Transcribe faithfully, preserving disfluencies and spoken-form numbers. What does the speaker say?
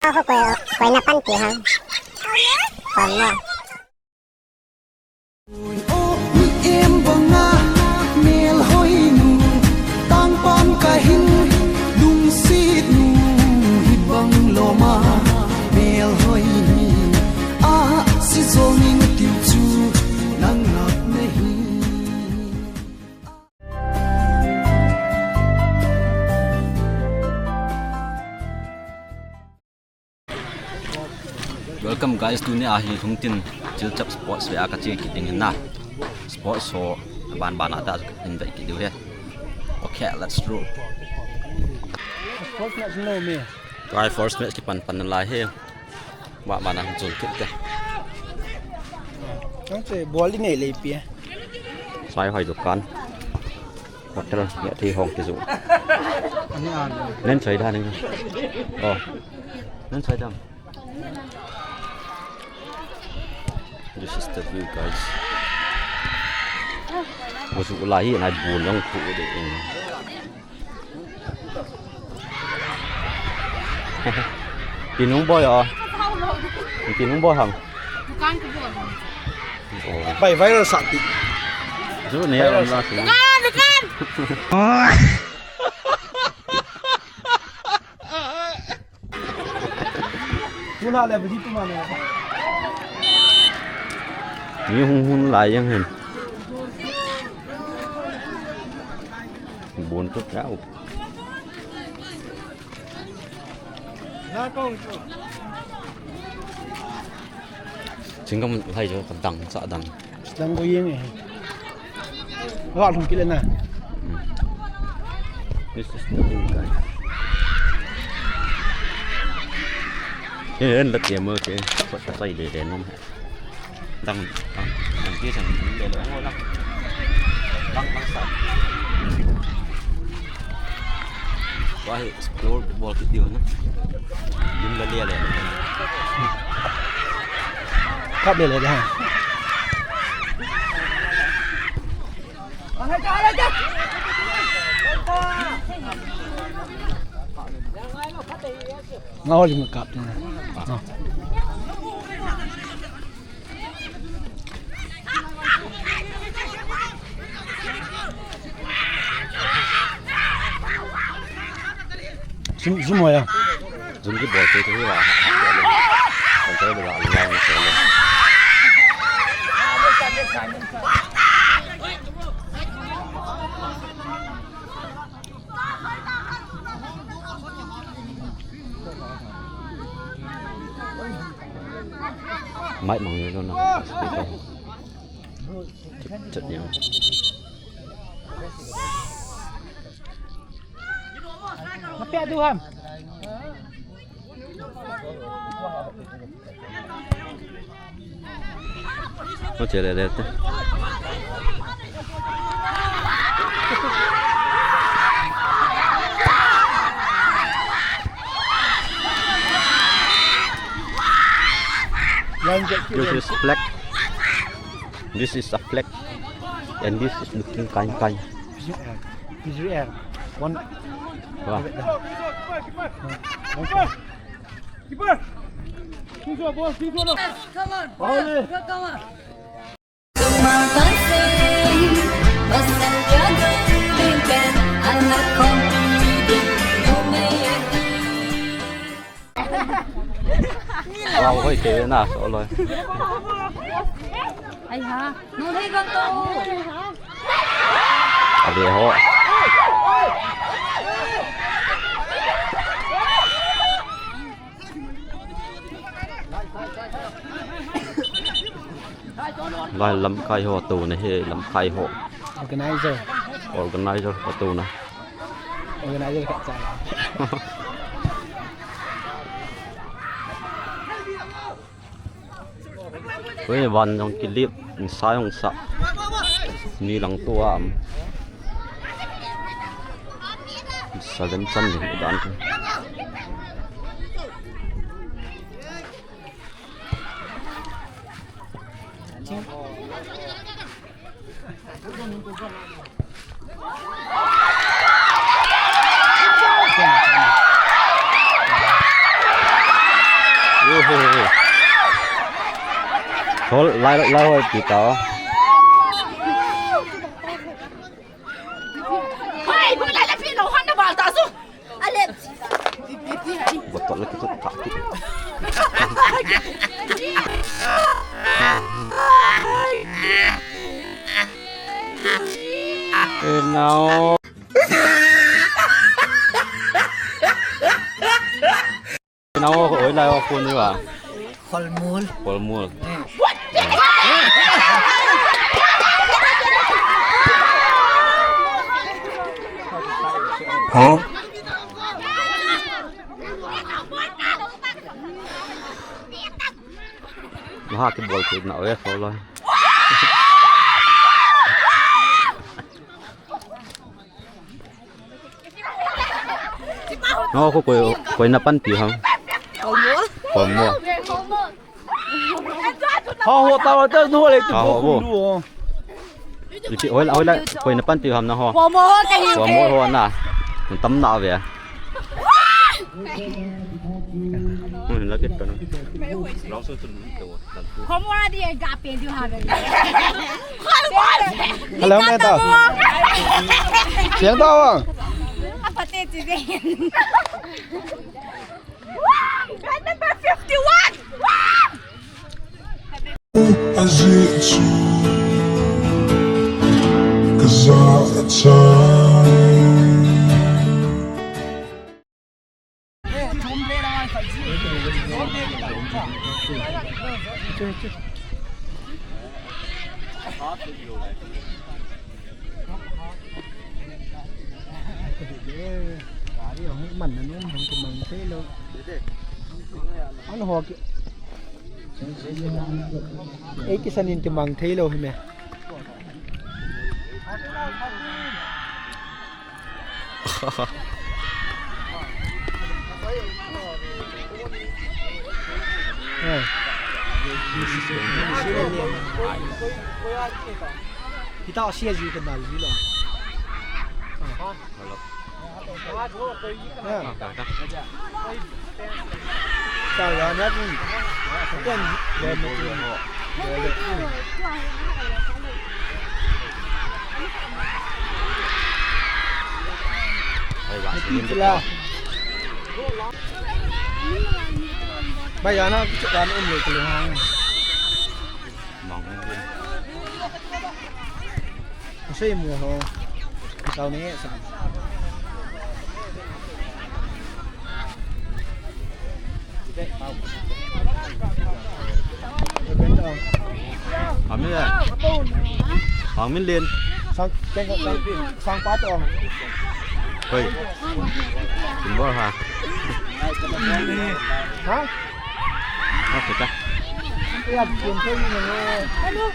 Ako koi, koi na panti ha. Pamo. Oi, oh, mi em banga, mel hoi nu, tang pan kahin, lungsit nu, hibang loma, mel hoi ni, ah, si zong in tiu chu, nang nak na hi. Welcome guys, tuni ahi lhungtin Chilchap Sports ve a kache kit ding hin na. Sports ho ban ban a ta hin ve kit diu he. Okay, let's roll. Sports match no me. Guys, first match kipan pan lai he. Wa mana jun kit te. Nang che ball nei lei pi. Sai hoi dukan. Hotel, ya thi hong ti zu. Ani an. Nen choi da ning. Oh. Nen choi dam. This is the view, guys. Wa zu lai hi nai bu long khu de. Tin hung boi a. Tin hung boi hang. Dukan ka bol. Oh. Bai viral sah ti. Zu ne viral la sah. Dukan, dukan. Tuna le beli tu mana. Ni hung hung lai yang hen. Bon tu ya. Chingam lai jo ka dang cha dang. Dang ko yeng e. Wa lhung kile na. This is the thing, guys. Ke en la tiam mo ke. Ko ta sai de de nom. Dang, dang, dang, ke sang, dang, dang, dang, dang, dang, sa. Wah, explore ball kit diu na. Lim la le le. Kap le le ha. Ngau lim kap tu na. Zum, zum hoya. Zum ki bol te te wa. Kan te ba la ni se le. Mai mang ni lo na. Chat, chat ni. Mapi adu ham. Oche le le te. This is flag. This is a flag. And this is looking kind kind. Israel. Israel. One. Wah. One. Keeper! Keeper! Keeper! Keeper! Come on! Come on! Come on! Wow, hoi ke na so loi. Ai ha, no hei kan to. Ade ho. Lai lamkai ho tou na he, lamkai ho. Organizer. Organizer ho tou na. Organizer khat cha. Ui, van jong kilip, nisa jong sa. Ni lang tua am. Sa len chan ni dan. Hol, lai, lai hoi pi tao. Botol la kitu ka ki. Eh, nao. Nao, oi lai o phone ni wa. Kholmul. Kholmul. Hah? Maha kibol tu na we kholmul. No, ko koi, koi na panpi ham. Kholmul. Kholmul. Ha, ho ta, ta, no, le, ha, ho, bo. Iti, hoi la, hoi la, koi na panpi ham na ho. Kholmul ho ka hi. Kholmul ho na. Tam na ve. Hum, la kit na. Kholmul di ga pe di ha ve. Kholmul. Hello, meta. Siang ta wa. Apa te ti de. Bed number fifty-one. As it's you, 'cause I time. Gari hung man na nun hung kimang thei lou. An ho ki. Ei kisan in kimang thei lou hi me. Kita asia ji kenal ji lo. Bai, ana, kichok ana um le, ke le hang. Mang. Sei mu ho. Tao ne sa. Amin ya. Amin len. Sang, sang, sang, sang pa to. Hoi. Timbor ha. Ha? Ha, kita. Ya, timbor ni.